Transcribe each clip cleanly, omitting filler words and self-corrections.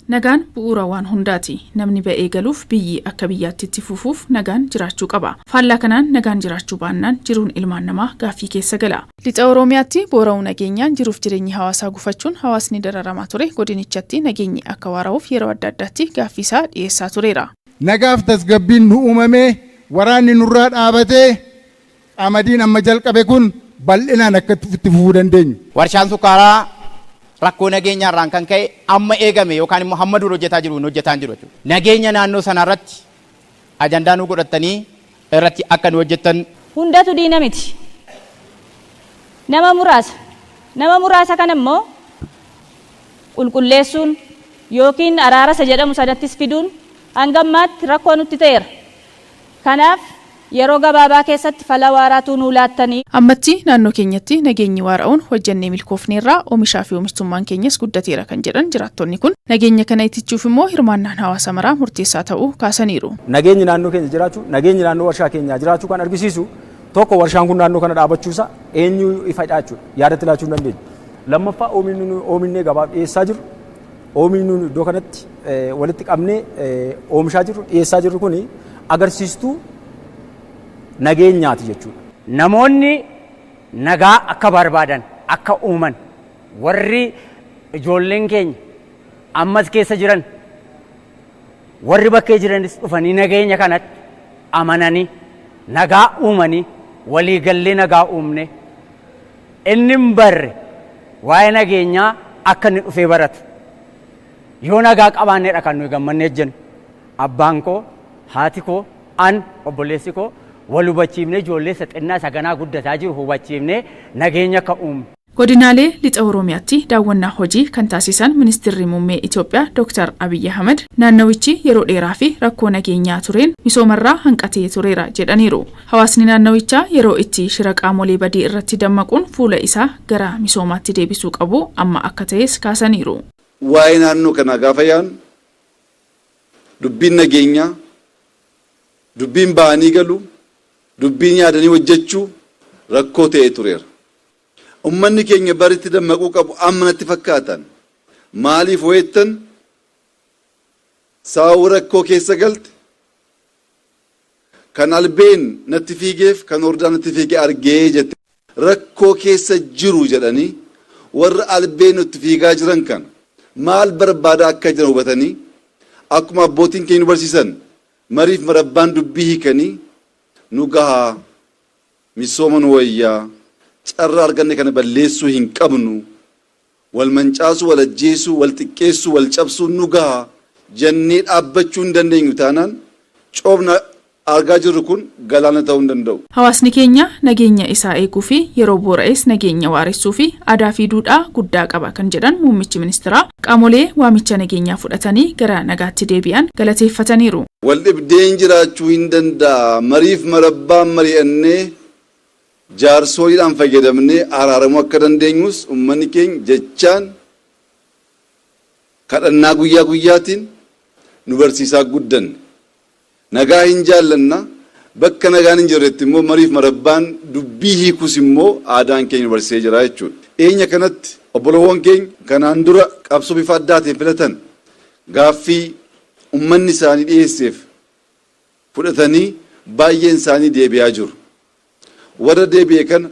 Nagaan bu'uura waan hundaati. Namni ba'ee galuuf, biyyi akka biyyaatti itti fufuuf nagaan jiraachuu qaba. Faallaa kanaan nagaan jiraachuu baannaan jiruun ilmaan namaa gaaffii keessa gala. Lixa Oromiyaatti boora'uu nageenyaan jiruuf jireenyi hawaasaa gufachuun hawaasni dararamaa ture godinichatti nageenyi akka waara'uuf yeroo adda addaatti gaaffiisaa dhiyeessaa tureera. Nagaaf tasgabbiin nu uumamee, waraanni nurraa dhaabatee, qamadiin amma jalqabe kun bal'inaan akka itti fufuu dandeenyu. Warshaan sukkaaraa rakkoo nageenyaa irraan kan ka'e amma eegame yookaan immoo hamma dura hojjetaa jiru hin hojjetaa hin jiru jechuudha. Nageenya naannoo sanaa irratti ajandaa nu godhattanii irratti akka nu hojjettan. Hundatu diina miti. Nama muraasa. Nama muraasa kana immoo qulqulleessuun yookiin araara isa jedhamu sanattis fiduun hanga ammaatti rakkoo nutti ta'eera. Kanaaf yeroo gabaabaa keessatti fala waaraatuu nuu laattanii. Ammatti naannoo keenyatti nageenyi waara'uun hojjennee milkoofneerra, oomishaafi oomishtummaan keenyas guddateera kan jedhan jiraattonni kun, nageenya kana itichuuf immoo hirmaannaan hawaasa maraa murteessaa ta'uu kaasaniiru. Nageenyi naannoo keenya jiraachuu, nageenyi naannoo warshaa keenyaa jiraachuu kan argisiisu tokko warshaan kun naannoo kana dhaabachuusaa eenyu ifadha jechuudha. Yaadatti laachuu hin dandeenyu. Lammaffaa, oomishni nuyi oomishnee gabaaf dhiyeessaa jirru, oomishni nuyi iddoo kanatti walitti qabnee oomishaa jirru, dhiyeessaa jirru kuni agarsiistuu nageenyaati jechuudha. Namoonni nagaa akka barbaadan akka uuman, warri ijoolleen keenya ammas keessa jiran, warri bakkee jiranis dhufanii nageenya kanatti amananii nagaa uumanii, walii gallee nagaa uumne, inni hin barre waa'ee nageenyaa akka inni dhufee baratu yoo nagaa qabaanneedha kan nuyi gammannee jennu. Abbaan koo, haati koo, an, obboleessi koo wal hubachiifnee, ijoollee isa xinnaa isa ganaa guddataa jiru hubachiifnee nageenya akka uumnu. Godinaalee Lixa Oromiyaatti daawwannaa hojii kan taasisan Ministirri Muummee Itoophiyaa Dooktar Abiyyi Ahimad, naannawichi yeroo dheeraafi rakkoo nageenyaa tureen misoomarraa hanqatee tureera jedhaniiru. Hawaasni naannawichaa yeroo itti shira qaamolee badii irratti dammaquun fuula isaa gara misoomaatti deebisuu qabu amma akka ta'es kaasaniiru. Waa'ee naannoo kanaa gaafa yaadnu, dubbiin nageenyaa, dubbiin ba'anii galuu, dubbiin yaadanii hojjechuu rakkoo ta'ee tureera. Ummanni keenya baritti dammaquu qabu amma natti fakkaatan. Maaliif ho'ettan, sababa rakkoo keessa galte kan albeen natti fiigeef kan hordaan natti fiige argee jette, rakkoo keessa jiru jedhanii, warra albeen nutti fiigaa jiran kana maal barbaada akka jiran hubatanii, akkuma abbootiin keenya nu barsiisan mariif marabbaan dubbii hiikanii, nu gahaa, misooma nu wayyaa, carraa arganne kana balleessuu hin qabnu, wal mancaasuu, wal ajjeesuu, wal xiqqeessuu, wal cabsuu nu gaha jennee dhaabbachuu hin dandeenyu taanaan, coobna argaa jirru kun galaana ta'uu hin danda'u. Hawaasni keenya nageenya isaa eeguu fi yeroo boora'es nageenya waaressuu fi aadaa fi duudhaa guddaa qaba kan jedhan muummichi ministiraa, qaamolee waamicha nageenyaa fudhatanii gara nagaatti deebi'an galateeffataniiru. Wal dhibdeen jiraachuu hin danda'a. Mariif marabbaan mari'annee, jaarsooliidhaan fayyadamnee araaramuu akka dandeenyus ummanni keenya jechaan, kadhannaa guyyaa guyyaatiin nu barsiisaa guddanne. Nagaa hin jaallanna, bakka nagaan hin jirretti immoo mariif marabbaan dubbii hiikus immoo aadaan keenya nu barsiisee jira jechuudha. Dhiyeenya kanatti obbolowwan keenya kanaan dura qabsoo bifa addaatiin filatan gaaffii ummanni isaanii dhiyeesseef fudhatanii baay'een isaanii deebi'aa jiru. Warra deebi'e kana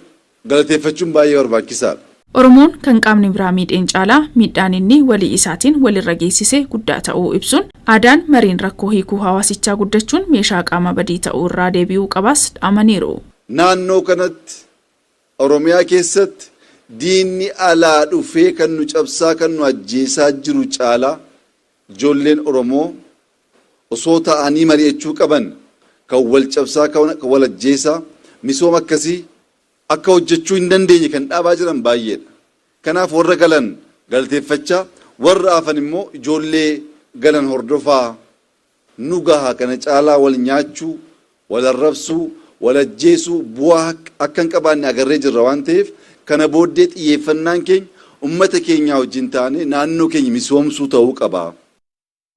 galateeffachuun baay'ee barbaachisaadha. Oromoon kan qaamni biraa miidheen caalaa miidhaan inni walii isaatiin walirra geessise guddaa ta'uu ibsuun, aadaan mariin rakkoo hiikuu hawaasichaa guddachuun meeshaa qaama badii ta'uu irraa deebi'uu qabaas dhaamaniiru. Naannoo kanatti, Oromiyaa keessatti, diinni alaa dhufee kan nu cabsaa, kan nu ajjeesaa jiru caalaa ijoolleen Oromoo osoo taa'anii mari'achuu qaban kan wal cabsaa, kan wal ajjeesaa, misooma akkasii akka hojjechuu hin dandeenye kan dhaabaa jiran baay'eedha. Kanaaf warra galan galateeffachaa, warra hafan immoo ijoollee galan hordofaa, nu gaha, kana caalaa wal nyaachuu, wal arrabsuu, wal ajjeesuu bu'aa akka hin qabaanne agarree jirra waan ta'eef, kana booddee xiyyeeffannaan keenya ummata keenyaa wajjin taanee naannoo keenya misoomsuu ta'uu qaba.